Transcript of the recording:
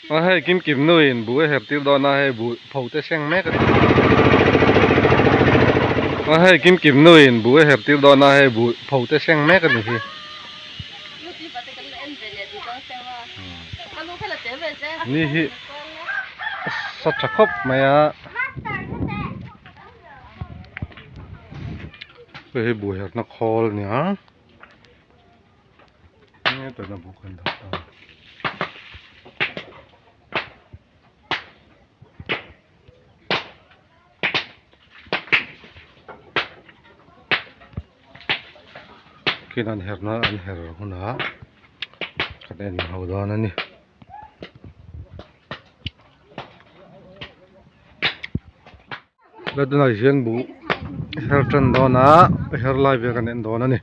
A hei kim kim nu in buh a her tir dawn a hei buh pho te seng mek a ni a hei kim kim nu in buh a her tir dawn a hei buh pho te seng mek a ni hi. Ni hi a sa tha khawp mai a hei hi buh herna khawl a ni a. Hetah buk an dah ta. Khin an herna an her hunah kan en ho dawn a ni. La tunah hian buh her tan dawn a her lai vel kan en dawn a ni.